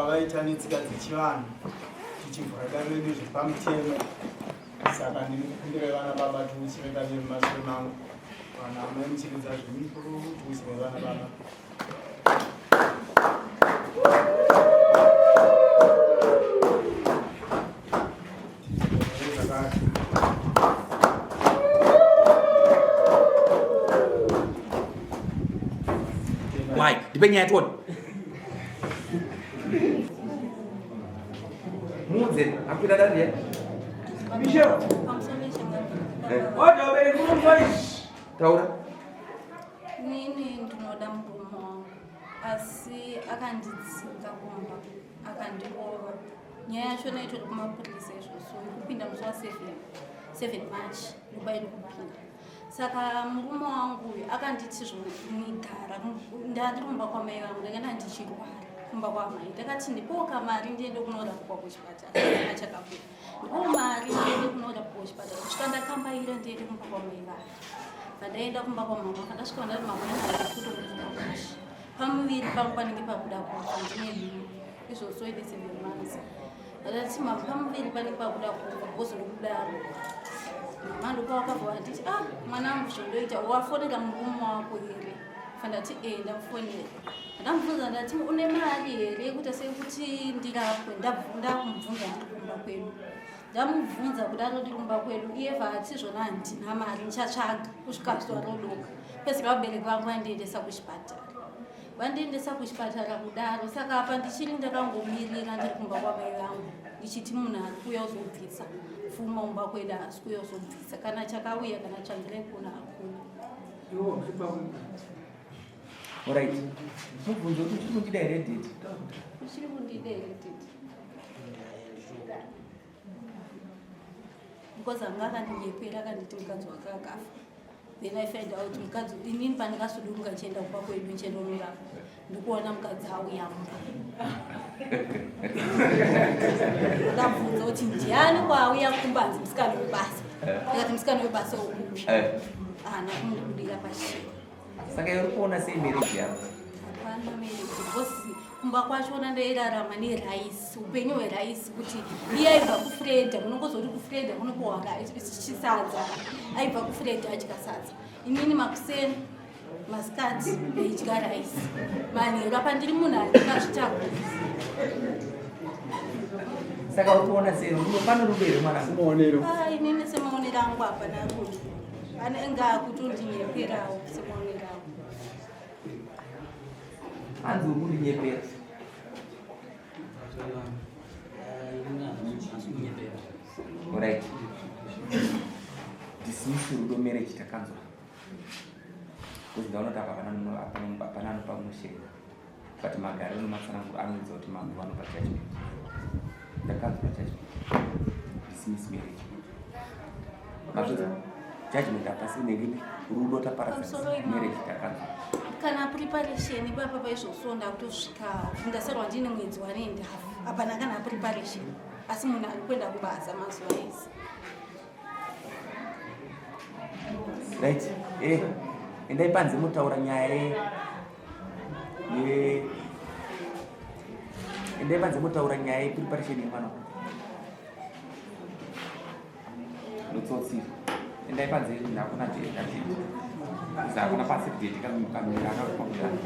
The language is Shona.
kwavaita netsika dzechivanhu tichivhura dare redu zvepamutemo. Saka ndinokukumbirai vana baba tiuchire dare mumashure mangu, vana amai muchiridza zvemipururu tiuchire vana baba. Why? Ndipe nyaya tione. Muudze, akuita dani ye? Michelle. Oda ubereki unonzwa izvi. Taura. Nini ndinoda murume wangu asi akandidzinga kumba akandirova. Nyaya yacho naitori kumapurisa izvozvo ikupinda musi wa 7 7 March ndopairi kupinda. Saka murume wangu uyu akanditi zvonigara ndandiri kumba kwamai vangu ndanga ndichirwara kumba kwamai ndakati ndipowo kamari ndiende kunorapwa kuchipatara achakabuda ndipowo mari ndiende kunorapwa kuchipatara kusvika ndakambaira ndiende kumba kwamai vangu pandaenda kumba kwamama pandasvika ndati mama kutomuashi pamuviri pangu panenge pakuda kufa ndine mimba izvozvo ine 7 months. Ndati mama, pamuviri panenge pakuda kufa because ndokudaro. Mama ndopavakabva vanditi, ah, mwanangu, zvondoita wafonera murume wako here? Fandati e, ndamufonera. Ndamubvunza ndati, une mari here yekuita sekuti ndirapwe? Ndakumubvunza ndiri kumba kwedu. Ndamubvunza kudaro ndiri kumba kwedu, iye vati zvona handina mari, ndichatsvaga kusvika zuva rodoka. Pese vabereki vangu vandiendesa kuchipatara, vandiendesa kuchipatara kudaro. Saka apa ndichiri ndakangomirira ndiri kumba kwamai vangu ndichiti munhu ari kuuya kuzobvisa pfuma mumba kwedu, haasi kuuya kuzobvisa kana chakauya, kana tsvangirai kuna hakuna. Alright. Mubvunzo kuti uchiri kundida here, Didi? Uchiri kundida here, Didi? Because anga akandinyepera, akanditi mukadzi wake akafa. Then I find out mukadzi, inini pandikasudunga chienda kumba kwedu chienda unorapa, ndikuona mukadzi auya mumba. Ndabvunza kuti ndiani kwauya kumba, hanzi musikana webasa. Ndikati musikana webasa ukupi? Haana kundibudira pachena. Saka uri kuona sei marriage yako? Hapana marriage because kumba kwachona ndairarama neraisi, upenyu hweraisi, kuti iye aibva kufreda, munongozoti kufreda kunobohwa chisadza, aibva kufreda adya sadza, inini makuseni, masikati ndaidya raisi, manheru apa ndiri munhu andingazvitakuri. Saka uri kuona sei rudo? Pano rudo here, mwana? Maonero. Ah, inini semaonero angu hapana rudo, anenge akutondinyeperawo semaonero angu. Hanzi uri kundinyepera. Alright. Dismiss rudo, marriage takanzwa. Because ndaona kuti apa hapana anopa mushenga. But magariro nematsananguro anoudza kuti mambo vanopa judgment. Ndakanzwa judgment. Dismiss marriage. Mazvinzwa? Judgment hapasi nekuti rudo taparadza. Pamusoro imamo. Marriage takanzwa. Kana preparation ipapa paizvozvo ndakutosvika ndasarwa ndine mwedzi wanendafu, hapana kana preparation, asi munhu ari kuenda kubasa mazuva ese. Right. Endai panze mutaura nyaya ye endai panze mutaura nyaya yepreparation yemwana. Lutsotsi. Endai panze, hakuna date, hakuna pasi date kamira akakupakudana.